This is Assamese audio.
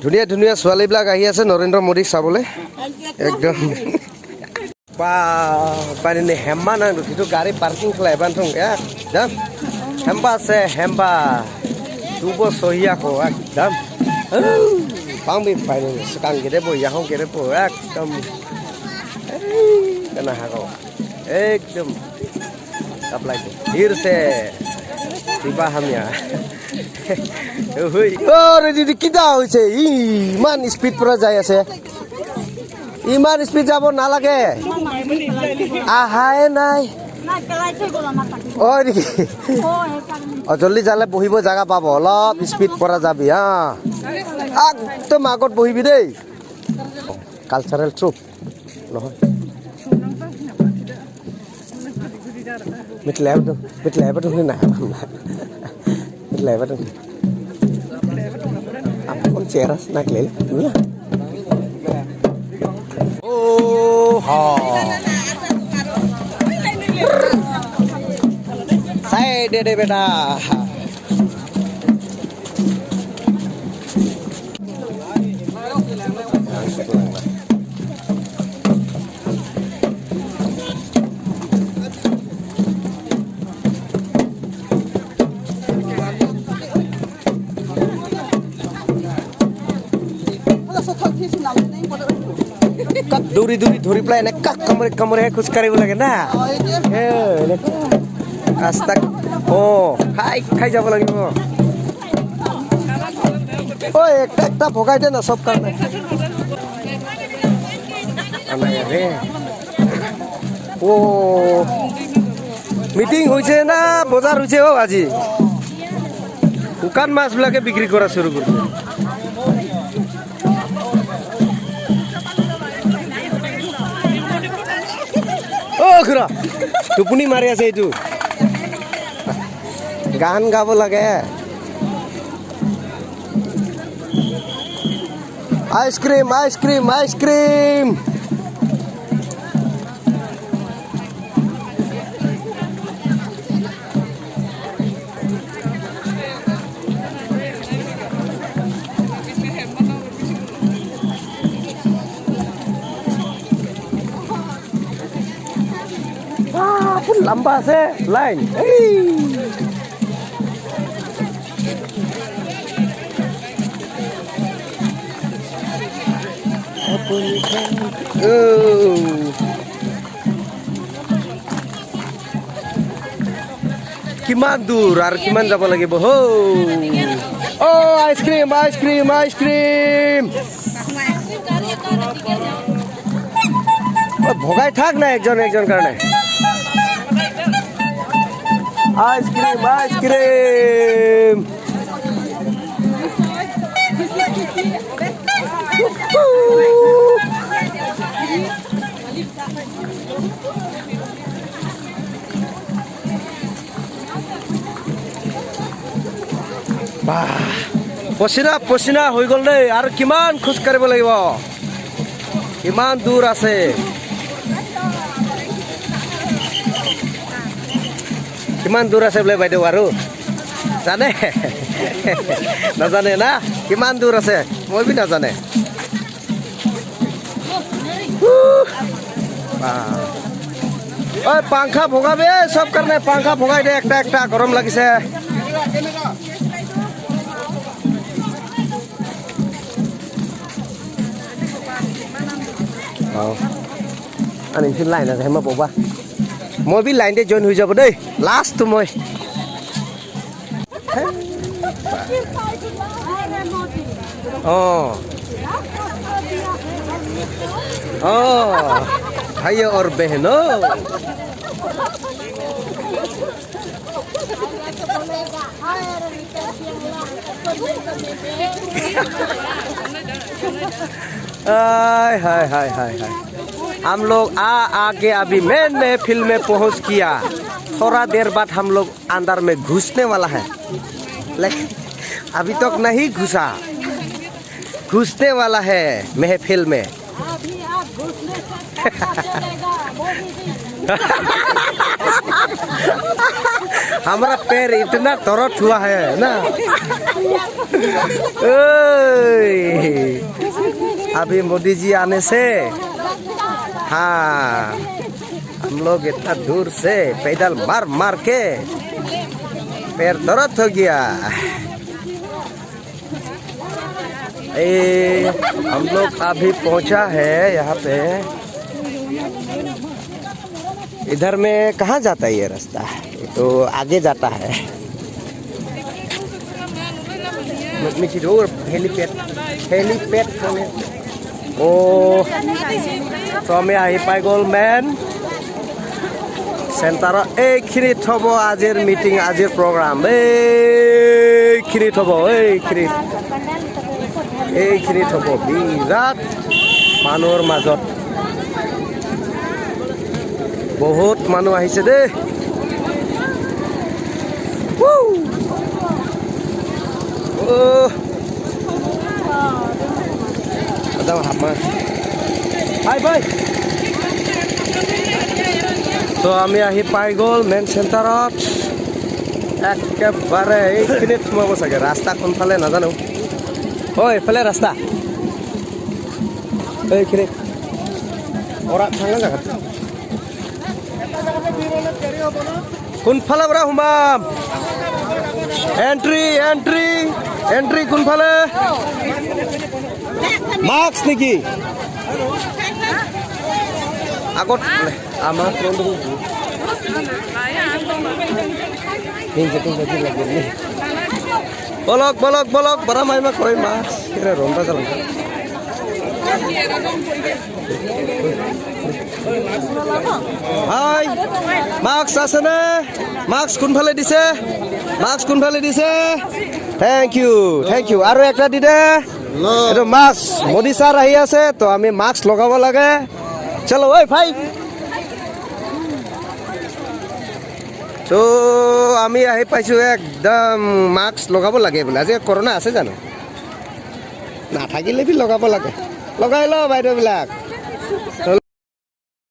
ধুনীয়া ধুনীয়া ছোৱালীবিলাক আহি আছে নৰেন্দ্ৰ মোদীক চাবলৈ একদম। বা, হেম্বা নাংদো কিন্তু গাড়ী পাৰ্কিং খালাইবাनो दं। एकदम हेम्बासो हेम्बा दुबो सहियाखौ एकदम बांबे फायनो सिगां गेदेबो याहाव गेदेबो एकदम जानो हागौ एकदम साप्लाय फिर से দিবা হামিয়া। দিদি, কিবা হৈছে? ইমান স্পীড পৰা যাই আছে। ইমান স্পীড যাব নালাগে। আহাই নাই অ নেকি? অ, জল্দি যালে বহিব জাগা পাব। অলপ স্পীড পৰা যাবি। হা, একদম আগত বহিবি দেই। কালচাৰেল ট্ৰুপ নহয়। মিঠলাই নাই, মিঠলাই। আপন চেহাৰা নাকলে। ও হা, সাইডে দে বেটা। কাক দৌৰি দৌৰি ধৰি পেলাই এনেকা কামোৰে কামোৰে খোজকাঢ়িব লাগে না। এ, এনেকা ৰাস্তা খাই খাই যাব লাগিব। ঐ, একটা একটা ভগাই দে না চব কাৰণে। ৰে অ, মিটিং হৈছে না বজাৰ হৈছে? অ, আজি শুকান মাছবিলাকে বিক্ৰী কৰা চুৰু কৰিছে। অ খুৰা, টোপনি মাৰি আছে। এইটো গান গাব লাগে। Ice cream, ice cream, ice cream. লম্বা আছে লাইন। এই Oh. কিমান দূৰ আৰু কিমান যাব লাগিব? হৌ অ, ice cream, ice cream, ice cream. ভগাই থাক না একজন একজন কাৰণে। Ice cream, ice cream. বাহ, পচিনা পচিনা হৈ গ'ল দেই। আৰু কিমান খোজ কাঢ়িব লাগিব? কিমান দূৰ আছে? কিমান দূৰ আছে বোলে বাইদেউ আৰু জানে? নাজানে না কিমান দূৰ আছে? মই বি নাজানে। বাহ। ঐ, পাংখা ভগাবি চব কাৰণে। পাংখা ভগাই দে একটা একটা, গৰম লাগিছে। অঁ, আনিমচোন। লাইন আছে মই ববা। মই বি লাইনতে জইন হৈ যাব দেই। লাষ্টটো মই। অঁ অঁ भाइयों और बहनों, हाय हाय हाय हाय हाय। हम लोग आ आके अभी मेन महफिल में पहुंच गया। थोड़ा देर बाद हम लोग अंदर में घुसने वाला है, लेकिन अभी तक नहीं घुसा। घुसने वाला है महफिल में। अभी आप घुसने से पता चलेगा मोदी जी। हमारा पैर इतना दर्द हुआ है ना। ओए। अभी मोदी जी आने से, हाँ, हम लोग इतना दूर से पैदल मार मार के पैर दर्द हो गया। ए, हम लोग अभी पहुंचा है यहाँ पे। इधर में कहाँ जाता है ये रास्ता? ये तो आगे जाता है। Helipad, helipad. অ', তো আমি আহি পাই গ'ল মেইন চেণ্টাৰত। এইখিনিত হ'ব আজিৰ মিটিং, আজিৰ প্ৰগ্ৰাম। এইখিনিত হ'ব, এইখিনিত, এইখিনিত হ'ব। বিৰাট মানুহৰ মাজত বহুত মানুহ আহিছে দেই। Woo! Oh. হামা হাই বাই। তো আমি আহি পাই গ'ল মেইন চেণ্টাৰত। একেবাৰে এইখিনিত সোমাব চাগে। ৰাস্তা কোনফালে নাজানো। অ', এইফালে ৰাস্তা, এইখিনিত। ওৰা ভাঙা জাগাত কোনফালে পৰা সোমাম? এণ্ট্ৰি, এণ্ট্ৰি, এণ্ট্ৰি কোনফালে? মাস্ক নেকি আগত? আমাৰ বলক, বলক, বলক। বৰা মাইমা কয় মাস্ক ৰন্ধা চালাম। হাই, মাস্ক আছেনে? মাস্ক কোনফালে দিছে? মাস্ক কোনফালে দিছে? Thank U, thank U. আৰু একটা দি দে। এইটো মাস্ক, মোদী ছাৰ আহি আছে, তো আমি মাস্ক লগাব লাগে। চলো ঐ ভাই। তো আমি আহি পাইছোঁ। একদম মাস্ক লগাব লাগে বোলে। আজি কৰোণা আছে জানো? নাথাকিলে বি লগাব লাগে। লগাই ল বাইদেউবিলাক।